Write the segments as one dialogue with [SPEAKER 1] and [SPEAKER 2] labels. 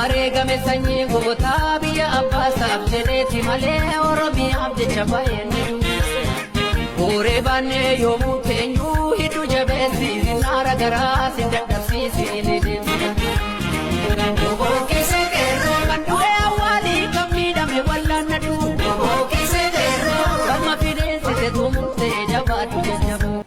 [SPEAKER 1] Wareegame sanyii gootaa biyya abbaasaaf jedheeti malee Oromiyaaf jecha baay'een ni du'e. Bu'uuree baannee yoomuu teenyuu hiddu jabeessi naara garaa si dadhabsiisi ni deemsi. Bobookise qeerroo kan du'e awwaalii kan miidhame wallaannadhu. Bobookise qeerroo kan mafideessite tumurtee jabaadhu jajjaboo.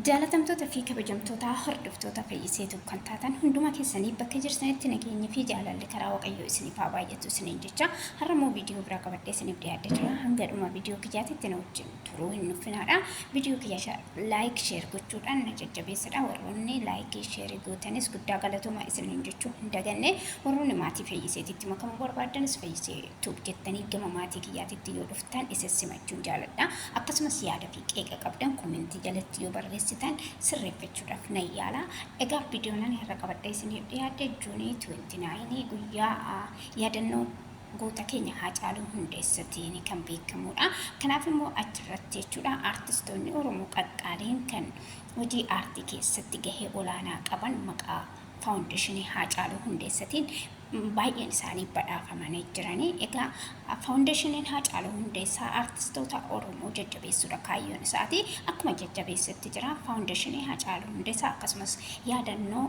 [SPEAKER 2] Jaalatamtoota fi kabajamtoota hordoftoota Fayyisee Tube kan taatan hunduma keessanii bakka jirtanitti nageenyi fi jaalalli karaa Waaqayyoo isiniif haa baay'atu isiniin jecha har'a immoo viidiyoo biraa qabadhee isiniif dhiyaadhe jira. Hanga dhuma viidiyoo kiyyaatitti na wajjin turuu hin nuffinaadha. Viidiyoo kiyya laayik sheer gochuudhaan na jajjabeessadha. Warroonni laayikii sheerii gootanis guddaa galatoomaa isiniin jechuu hin daganne. Warroonni maatii Fayyiseetitti makamuu barbaaddanis Fayyisee Tube jettanii gama maatii kiyyaatitti yoo dhuftan isin simachuun jaaladha. Akkasumas yaada fi qeeqa qabdan komentii jalatti yoo barreessitan sirreeffachuudhaaf nan yaala. Egaa viidiyoon ani har'a qabadhee isiniif dhiyaadhe Juunii 29 guyyaa yaadannoo goota keenya Haacaaluu Hundeessatiin kan beekamuudha. Kanaaf immoo achirratti jechuudha aartistoonni Oromoo qaqqaaliin kan hojii aartii keessatti gahee olaanaa qaban maqaa faawundeeshinii Haacaaluu Hundeessatiin baay'een isaanii badhaafamanii jiranii. Egaa faawundeeshiniin Haacaaluu Hundeessaa aartistoota Oromoo jajjabeessuudha kaayyoon isaati. Akkuma jajjabeessetti jira. Faawundeeshinii Haacaaluu Hundeessaa akkasumas yaadannoo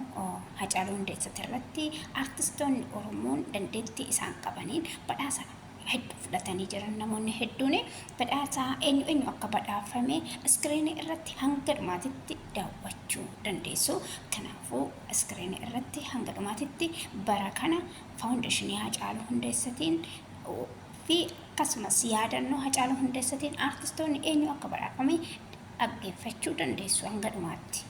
[SPEAKER 2] Haacaaluu Hundeessati irratti aartistoonni Oromoon dandeettii isaan qabaniin badhaasa hedduu fudhatanii jiran. Namoonni hedduun badhaasa eenyu eenyu akka badhaafame iskiriinii irratti hanga dhumaatitti daawwachuu dandeessu. Kanaafuu iskiriinii irratti hanga dhumaatitti bara kana faawundeeshinii Haacaaluu Hundeessatiin fi akkasumas yaadannoo Haacaaluu Hundeessatiin aartistoonni eenyu akka badhaafame dhaggeeffachuu dandeessu hanga dhumaatti.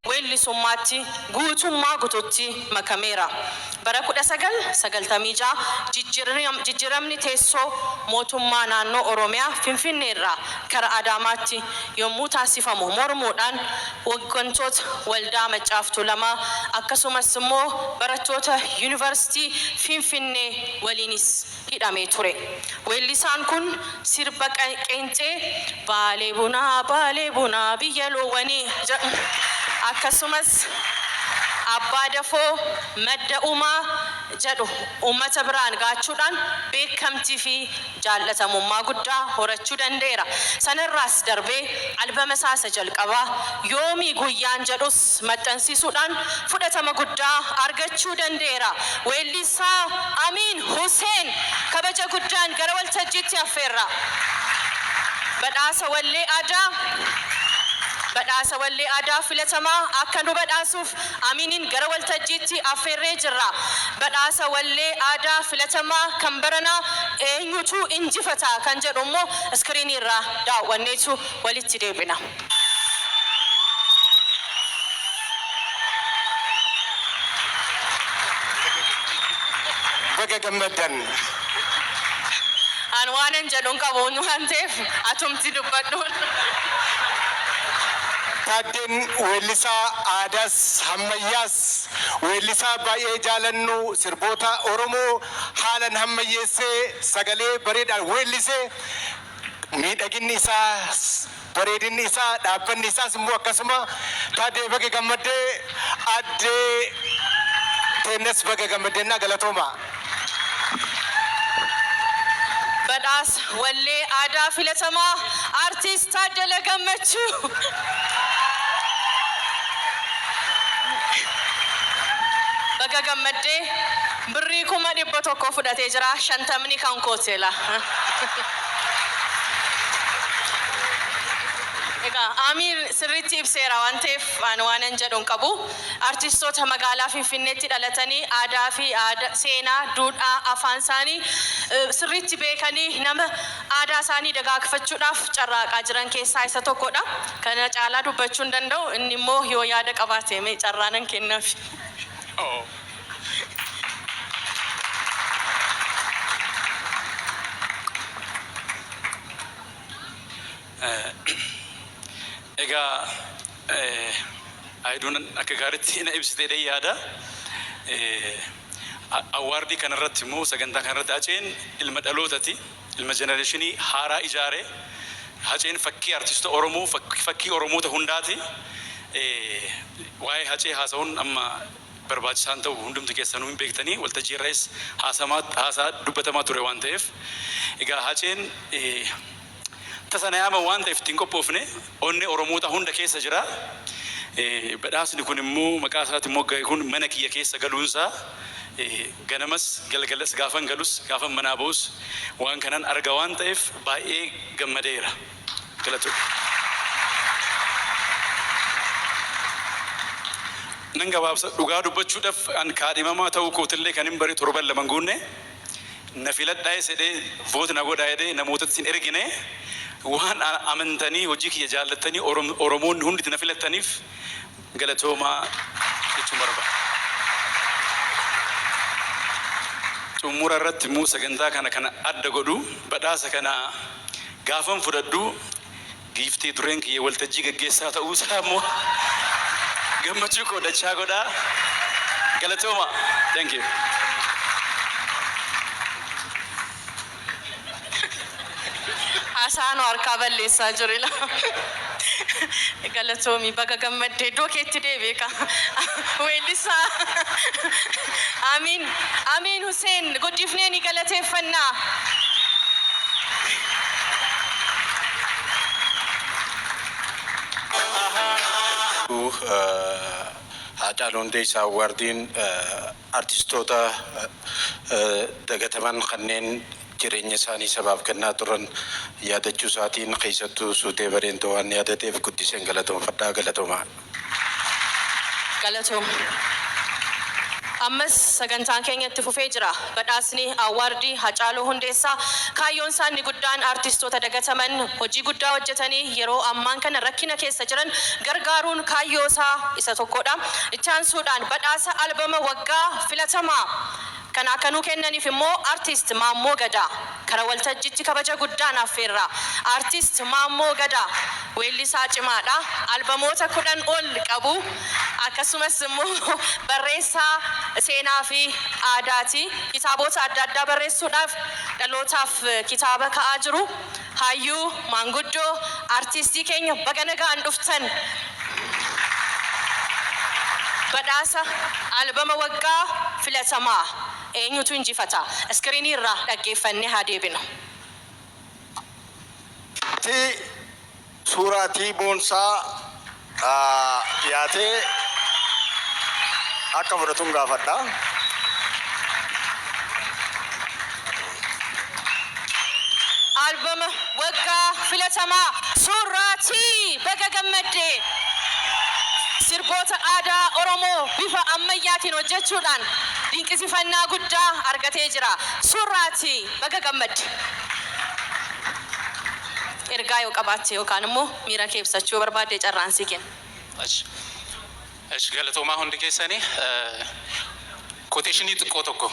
[SPEAKER 3] Weellisummaatti guutummaa gututti makameera. Bara 1996 jijjiramni teessoo mootummaa naannoo Oromiyaa Finfinneerraa kara Adaamaatti yommuu taasifamu mormuudhaan hoggantoota Waldaa Maccaaf Tuulamaa akkasumas immoo barattoota Yuunivarsiitii Finfinnee waliinis hidhamee ture. Weellisaan kun sirba qeenxee Baalee bunaa Baalee bunaa biyya loowwanii jedhu akkasumas Abbaa Dafoo Madda Uumaa jedhu uummata biraan gaachuudhaan beekamtii fi jaal'atamummaa guddaa horachuu danda'eera. Sanarraas darbee albama isaa isa jalqabaa Yoomi Guyyaan jedhus maxxansiisuudhaan fudhatama guddaa argachuu danda'eera. Weellisaa Amiin Huseen kabaja guddaan gara waltajjiitti affeerra. Badhaasa Wallee Aadaa Badhaasa Wallee Aadaa filatamaa akka nu badhaasuuf Amiiniin gara waltajjiitti affeerree jirra. Badhaasa Wallee Aadaa filatamaa kan baranaa eenyutu injifata kan jedhu immoo iskiriinii irraa daawwanneetu walitti deebina.
[SPEAKER 4] Baga gammaddan.
[SPEAKER 3] An waanan jedhu hin qabu waan ta'eef atumti dubbadhu.
[SPEAKER 4] Taaddeen weellisaa aadaas hammayyaas, weellisaa baay'ee jaalannu, sirboota Oromoo haalan hammayyeessee sagalee bareedhaan weellise, miidhaginni isaa, bareedinni isaa, dhaabbanni isaas immoo akkasuma. Taaddee baga gammaddee, addee teennas baga gammaddennaa galatoomaa.
[SPEAKER 3] Badhaasa Wallee Aadaa Filatamaa Artiist Taaddala Gammachuu. Baga gammaddee birrii 100,000 fudhatee jira shantamni kan kooti jedha. Egaa Amiir sirriitti ibseera waan ta'eef an waanan jedhu hin qabu. Artistoota magaalaa Finfinneetti dhalatanii aadaa fi seenaa, duudhaa, afaan isaanii sirriitti beekanii nama aadaa isaanii dagaagfachuudhaaf carraaqaa jiran keessaa isa tokkodha. Kana caalaa dubbachuu hin danda'u. Inni immoo yoo yaada qabaate mee carraa nan kennaaf.
[SPEAKER 5] Egaa Ayiduun akka gaariitti na ibsite jedhee yaada. Award kanarratti immoo, sagantaa kanarratti, Haceen ilma dhalootati, ilma generation haaraa ijaare. Haceen fakkii artistoota Oromoo, fakkii Oromoota hundaati. Waa'ee Hacee haasa'uun amma barbaachisaan ta'u, hundumti keessanuu hin beektanii, waltajjii irraas haasaa dubbatamaa ture waan ta'eef. Egaa Haceen tasa na yaama waan ta'eef ittiin qophoofne, onnee Oromoota hunda keessa jira. Badhaasni kun immoo maqaa isaatiin mogga'e kun mana kiyya keessa galuunsaa, ganamas galgalas, gaafan galus gaafan manaa ba'us waan kanan arga waan ta'eef baay'ee gammadeera. Galatoomna. Nan gabaabsa. Dhugaa dubbachuudhaaf, an kaadhimamaa ta'uu kootillee kan hin bare torban 2 guunne. Na filadhaa jedhee, vote na godhaa jedhee namootatti hin ergine. Waan amantanii, hojii kiyya jaallattanii, Oromoonni hundi na filattaniif galatoomaa jechuun barbaada. Xumura irratti immoo sagantaa kana kana adda godhu, badhaasa kana gaafan fudhadhu giiftii dureen kiyya waltajjii gaggeessaa ta'uusaa immoo gammachuu koo dachaa godhaa. Galatooma. Thank you.
[SPEAKER 3] Haasaa nu harkaa balleessaa jiru ila. Galatoomi, baga gammaddee, iddoo keetti deebi'e ka. Weellisaa Amiin Amiin Huseen guddifnee ni galateeffannaa.
[SPEAKER 6] Haacaaluu Hundeessaa Awardiin artistoota dagataman kanneen jireenya isaanii sabaaf kennaa turan yaadachuu isaatiin, keessattuu Suutee Bareentoo waan yaadateef guddiseen galatoomfadhaa, galatoomaa.
[SPEAKER 3] Galatoom. Ammas sagantaan keenya itti fufee jira. Badhaasni Award Hacaaluu Hundeessaa kaayyoon isaa inni guddaan artistoota dagataman, hojii guddaa hojjetanii yeroo ammaan kana rakkina keessa jiran gargaaruun kaayyoo isaa isa tokkodha. Itti aansuudhaan badhaasa albama waggaa filatamaa kana akka nuu kennaniif immoo Artist Maammoo Gadaa kara waltajjitti kabaja guddaan affeerra. Artist Maammoo Gadaa weellisaa cimaadha. Albamoota 10 ol qabu. Akkasumas immoo barreessaa seenaa fi aadaati. Kitaabota adda addaa barreessuudhaaf dhalootaaf kitaaba ka'aa jiru. Hayyuu, maanguddoo, artistii keenya, baga nagaan dhuftan. Badhaasa albama waggaa filatamaa eenyutu injifata? Iskiriinii irraa dhaggeeffannee haa deebinu.
[SPEAKER 7] Ti Suuraa T Boonsaa dhiyaatee akka fudhatun gaafadha.
[SPEAKER 3] Albama waggaa filatamaa Suurraa T! Baga gammadde! Sirboota aadaa Oromoo bifa ammayyaatiin hojjechuudhaan dinqisifannaa guddaa argatee jira. Suurraa T! Baga gammadde! Ergaa yoo qabaatte yookaan immoo miira kee ibsachuu yoo barbaadde carraan sii kenna.
[SPEAKER 5] Ash Ash galatoomaa hundi keessanii. Quotation xiqqoo tokko.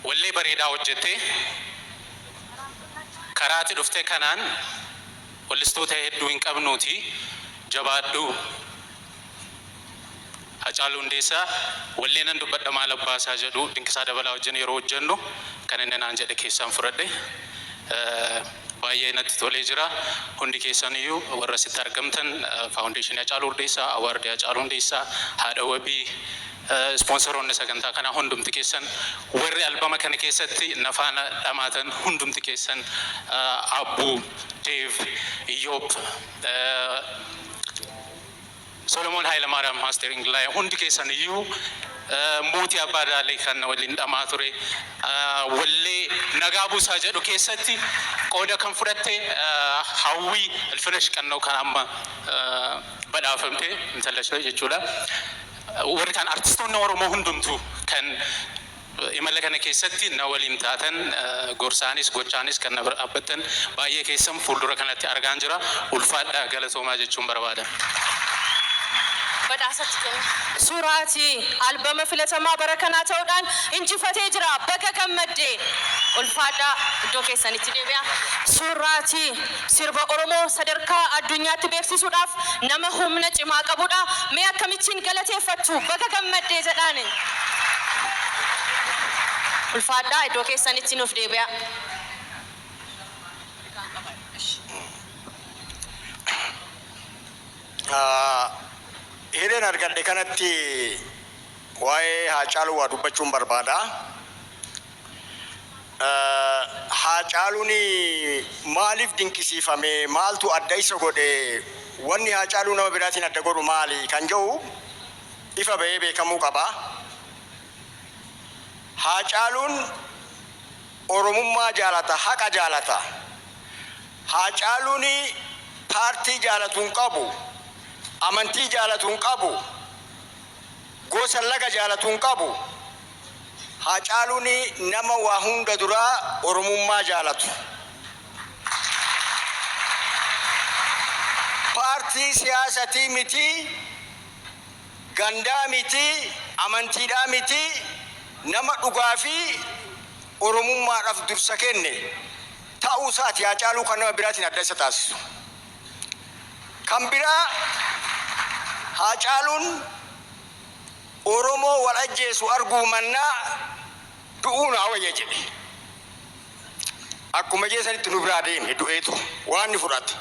[SPEAKER 5] Wallee bareedaa hojjettee, karaati dhufte kanaan wallistoota hedduu hin qabnuuti jabaadhu. Hacaaluu Hundeessaa wallee "Nan dubbadha maal abbaasaa" jedhu Dinqisaa Dabalaa wajjin yeroo hojjennu kan inni naan jedhe keessaan fudhadhe. Baay'ee natti tolee jira. Hundi keessaniyyuu warra asitti argamtan, Foundation Hacaaluu Hundeessaa, Award Hacaaluu Hundeessaa, haadha wabii, ispoonsoroonni sagantaa kanaa hundumti keessan, warri albama kana keessatti na faana dhamaatan hundumti keessan, Abbuu, Deev, Iyyoob, Solomoon Hayilamaariyaam mastering laay, hundi keessan iyyuu, Mootii Abbaa Daalee kan waliin dhamaa ture, wallee "Nagaa Buusaa" jedhu keessatti qooda kan fudhatte Hawwii Ilfinesh Qannoo kan amma badhaafamte intala ishee jechuudha. Warri kan artistoonni Oromoo hundumtuu kan imala kana keessatti na waliin taatan, gorsaanis gochaanis kan na bira dhaabbattan baay'ee keessan fuuldura kanatti argaan jira. Ulfaadhaa, galatoomaa jechuun barbaada.
[SPEAKER 3] Badhaasatti kenna. Suuraati albama filatamaa bara kanaa ta'uudhaan injifatee jira. Baga gammadde. Ulfaadhaa, iddoo keessanitti deebi'a. Suuraati sirba Oromoo sadarkaa addunyaatti beeksisuudhaaf nama humna cimaa qabudha. Mee akkamittiin galateeffattu? Baga gammaddee jedhaani. Ulfaadhaa iddoo keessanitti nuuf deebi'aa.
[SPEAKER 7] Hireen argadhe kanatti waa'ee Haacaaluu waa dubbachuun barbaada. Haacaaluun maaliif dinqisiifame? Maaltu adda isa godhe? Wanni Haacaaluu nama biraatiin adda godhu maali? Kan jedhu ifa ba'ee beekamuu qaba. Haacaaluun Oromummaa jaalata, haqa jaalata. Haacaaluun paartii jaalatu hin qabu, amantii jaalatu hin qabu, gosa laga jaalatu hin qabu. Haacaaluun nama waa hunda duraa Oromummaa jaalatu. Paartii siyaasatii miti, gandaa miti, amantiidhaa miti, nama dhugaa fi Oromummaadhaaf dursa kenne ta'uu isaati Haacaaluu kan nama biraatiin adda isa taasisu. Kan biraa Haacaaluun Oromoo wal ajjeesu arguu mannaa du'uu naa wayya jedhe. Akkuma jedhe sanitti nu biraa deeme du'eetu waan ni fudhate.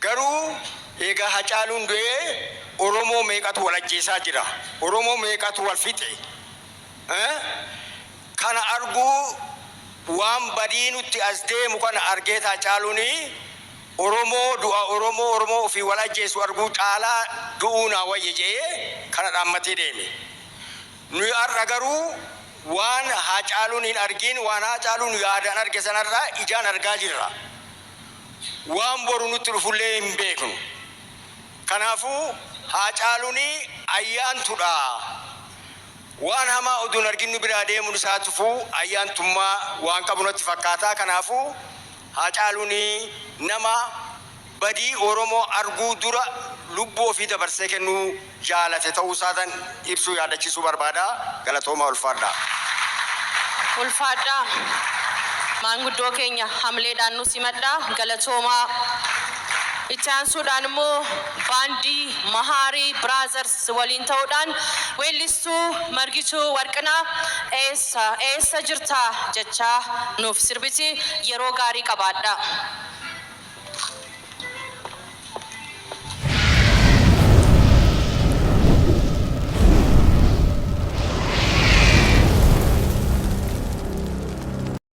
[SPEAKER 7] Garuu egaa Hacaaluun du'ee Oromoo meeqatu wal ajjeesaa jira? Oromoo meeqatu wal fixe? Kana arguu waan badii nutti as deemu kana argeet Hacaaluun Oromoo du'a Oromoo Oromoo ofii wal ajjeesu arguu caalaa du'uu naa wayya jedhee kana dhaammatee deeme. Nuyi har'a garuu waan Haacaaluun hin argiin waan Haacaaluun yaadaan arge sanarraa ijaan argaa jirra. Waan boru nutti dhufullee hin beeknu. Kanaafuu Haacaaluun ayyaantudha. Waan hamaa oduu hin argin nu biraa deemuun isaa tufuu ayyaantummaa waan qabu natti fakkaata. Kanaafuu Haacaaluun nama badii Oromoo arguu dura lubbuu ofii dabarsee kennuu jaalate ta'uu isaatan ibsuu yaadachiisuu barbaada. Galatoomaa ulfaadhaa.
[SPEAKER 3] Ulfaadhaa. Maanguddoo keenya hamleedhaan nu simadhaa. Galatoomaa. Itti aansuudhaan immoo baandii Mahaarii Brothers waliin ta'uudhaan weellistuu Margituu Warqinaa eessa eessa jirtaa jechaa nuuf sirbiti yeroo gaarii qabaadhaa.